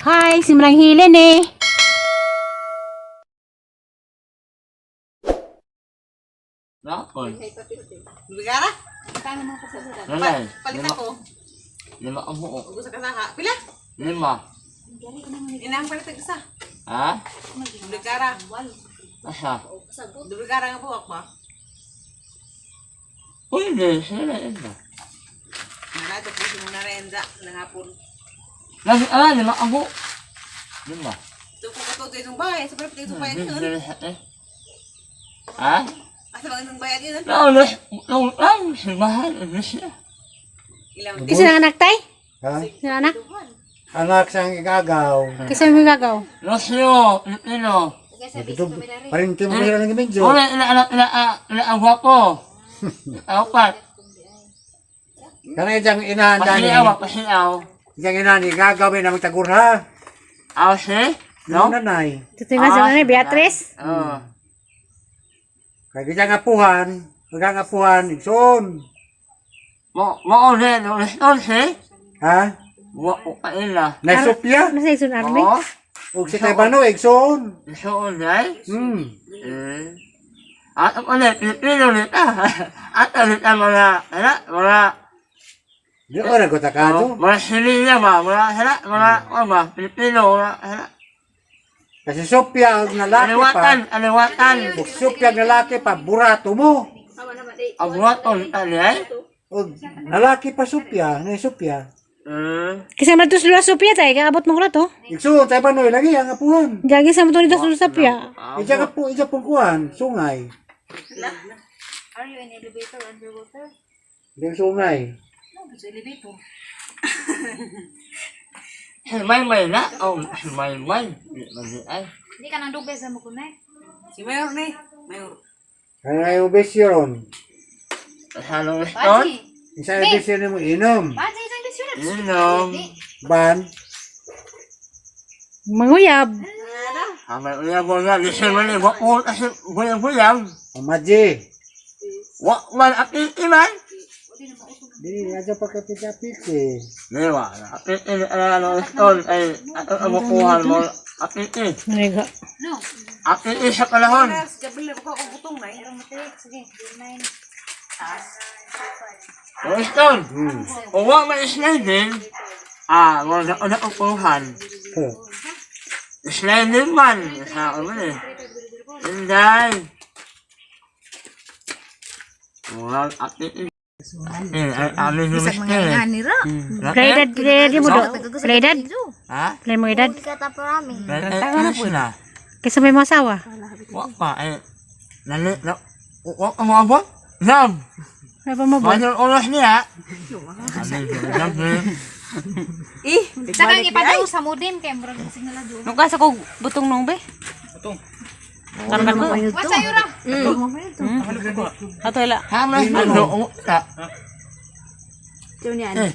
Hi, si Manang Hilen eh. Nakon. Bigara? Nanay. Palit Lima, ako. lima ang buo. Ugo sa kasaha. Pila? Lima. Inang palit ang isa. Ha? Bigara. Asa? Bigara nga buwak ba? Pwede. Sila ito. Nara, ito po si muna rin nangapon. Nasi, ala, lima ang buo. Lima. Ito po kato itong bahay. Sa palit itong bahay yun. Ha? Asa bang itong bahay yun? Naulis, naulang, simbahan, iglesia. Ilang Isa na anak tay? Ha? Isa na anak? Anak sang igagaw. Kisa mo gagaw. Rosyo, Pilipino. Ito, parinti mo sila ng medyo. Uli, ila, ila, ila, ila, ang guwapo. Apat. Kana ijang inahan dani. Pasiaw, pasiaw. Ijang inahan igagaw may namang tagurha. Aw, si? No? No? Nanay. Ito nga sa nanay, Beatrice. Oo. Kay ijang apuhan, ijang apuhan, igsoon. Mo, mo, uli, ulis, si? Ha? Wa, o, kaila. Nay Sophia, Ano sa Ison Army? Oo. ug si Taybano igsoon. Isuon, day? Hmm. Eh. At ang ulit, Pilipino ulit ah. At ulit ang mga, ala, mga, Di ora ko takado. mga Silya ba, mga, hala, mga, ano ba, Pilipino, mga, hala. Kasi Sophia og lalaki Aliwatan, pa. aliwatan. Ug Sophia og lalaki pa burato mo. Ang buhat ulit, ay? Ug lalaki pa Sophia, nay Sophia. Eh. Kisa mo ito sila Sophia tay, kaabot mo ko na to. Igsoon Taybano lagi ang apuhan. Jagi sa mo to nito sila Sophia. Ijang apu, ijang pungkuan, sungay. Are you in elevator underwater? Ijang sungay. No, it's elevator. Si May May na, oh, si May May. Di ba di ay? Hindi ka nang dugay sa mo connect. Si Mayor ni. Mayor. Kaya yung obesyon. Halong stone? Baji. Isa obesyon mo inom. Baji isang bisyo. Inom. Ban. Manguyab. Amay uya mo na, di siya man, wa ko, kasi buyang-buyang. Amaji. Wa man, api iman. Di aja pakai pika-piki. Dewa, api ini, ano, stone, ay, ang makuha mo, api ini. Naniga. No. Api ini sa panahon. Gabi lang ko akong butong na. Aromatic. Sige. 9. Ang stone. Uwa man sliding. Ah, wala na na kukuhan. Huh. Sliding man. Sa ako man eh. Inday. Wala, api ini. Eh, ay, amin yung mister eh. Play edad, play edad mo do. Play edad. Ha? Play mo edad. Tanga na po na. Kisa may mga asawa. Wa pa eh. Nali, na, wa ka mo abot? Nam! May pa mo ba? Manyor oras niya. Amin yung gabi. Eh, Saka ang ipadaw sa modem kay murag signal na doon. Nung kasa ko butong nung be? Butong. Karon ko. Wa sayo ra. Ato ila. Hamas man do ta. Eh.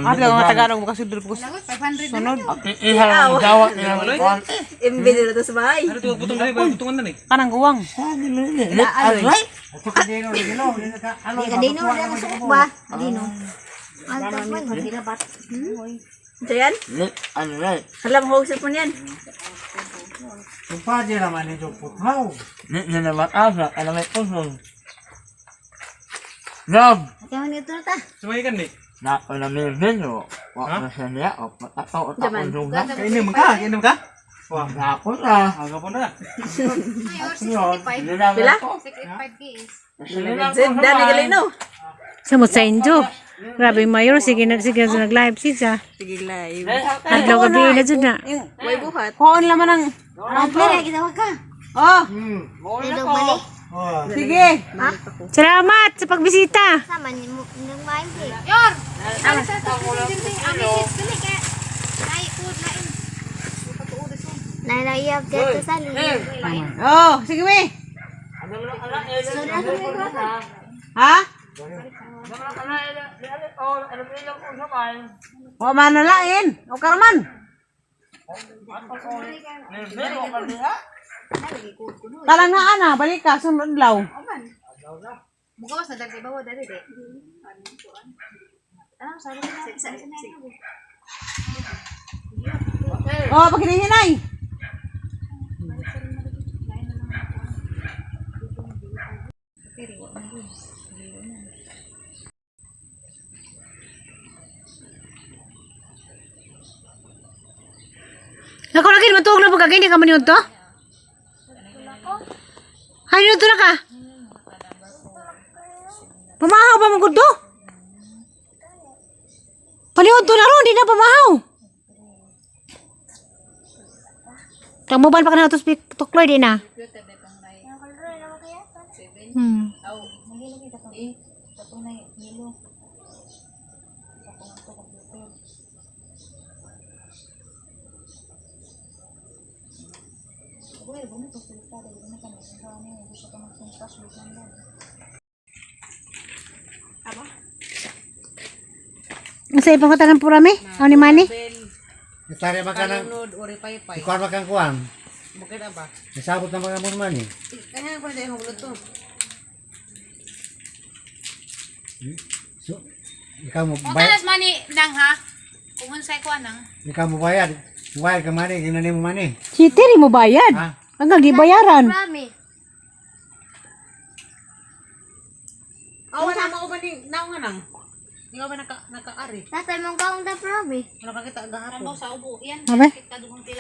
Abi ang Tagalog mo kasudol ko. Lagot 500 na lang. Iha dawat niya. Kanang guwang. Alright. Ito kadino lagi no. Ano Kadino na sa ba? Kadino. Alright. Kumpadre naman ito puthaw. Ni ni naman asa alam may puso. Nam. Kaya nito na ta. Na ko na may vino. Wa na siya niya. O matakaw at ako duga. Kainom ka, kainom ka. Gapon na. Agapon na. Mayor 65. Pila? 685 is. Dani galino. Sa mo sa inyo. Grabe yung mayor, sige na sige na nag-live siya. Sige live. Adlaw gabi na jud na. Kuon laman ang Pera kita ka. Oh, Nilog balik. Oh. sige. Salamat sa pagbisita. Sama ni mo nang main di. Yor. Ano sa to? Ang message dili kay ay food lain. Nanayap dito sa liyo. Oh, sige we. Ha? Wa man na lain. O karaman. Talang na ana, balik ka sunod law. Mugawas na dagay bawa dali di. Ano sa Oh, pag hinihinay. Ako lagi matuog na pagkagay ka man yun to. Hay yun to na ka. Pamahaw ba mong to? Palihod to na ron, di na pamahaw. Kang mobile pa ka na to speak tukloy di na. Ang sa ibang katanan purami? Ano ni Manny? Itari ba ka ng Kalunod, uri paypay. ikuan ba kang kuan? Bukid aba. Nasabot na mga mo man eh. Kanya ko na dahil magluto. So, ikaw mo Unta bayad, nas mani nang ha? Kung unsay ko nang. ikaw mo bayad. Bayad ka mani, ginani mo mani. Chitiri mo bayad. Ha? Hanggang di bayaran. Marami. Oh, wala mo ba ni naong nang? Di ka ba naka nakaari? Tatay mong kaong da prami. Wala ka kita gahapon. Sa ubo yan. Abe? Kita dugong tila.